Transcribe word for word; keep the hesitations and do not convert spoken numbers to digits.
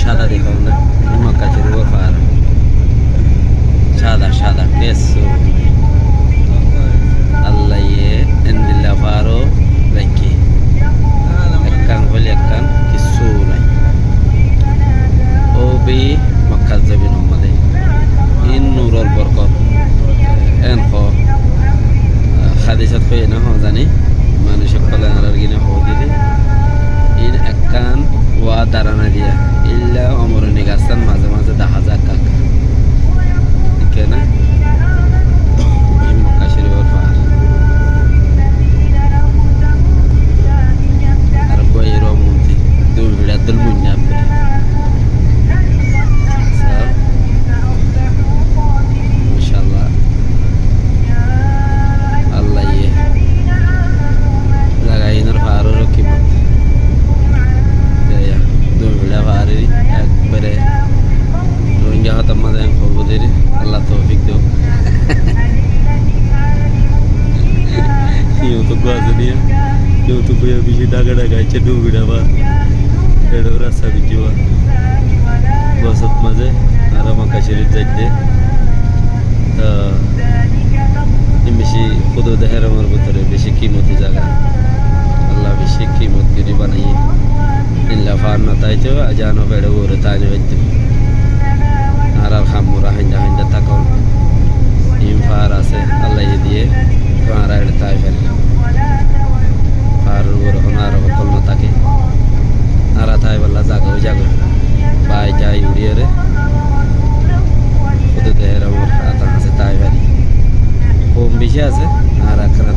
Cáda dekón na, Mokka Córifor faár. Cáda, cáda, kessú nái. Allaye endilla faár raikké. Ekkán hoile ekkán kessú nái. Ó bi Mokkar zobinor mazé. Ín nuror borkot. Én hoó. Hádisot hoiyé né, hoó zani. Manúic ókkole añárar gine hoó dile. Ín ekkán uá dara nái diya. Ílla omoroni gasán mazé mazé dahá za ekka ekka. Thík na? Ín Mokka Córifor faár. Ar uggwá Híra Monti. Dui fiçá dul muinna. Sá. Macállah. Allaye zaga inor faáror kimot. Eya, dui fiçá faár ekbare Rohingya hotár mazé en hoó deri, Allah toufik douk. Yó to gua asé niya, yó to gua bicí dhaga dhaga aiccé dui fiçá faár. Eçé rasta bicí faár. Bosót mazé añára Mokka Córif zaitté. Tó, ín bicí hudud-e héramor bútore bicí kimoti zaga. Allah bicí kimot gorí banaiyé. Ílla faár no táito, aijja no beçe uore tái no faitto. Añárar ham ura hainda hainda tákon. Ín faár asé, Allaye diyé, tó añára eçé tái fari. Faáror uore honó ar ókkol no táke. Añára táibolla zaga ói zagói. Bái tái uçíyore hudud-e héramor ata hañsé tái fari. Koum bicí asé, añára ekkána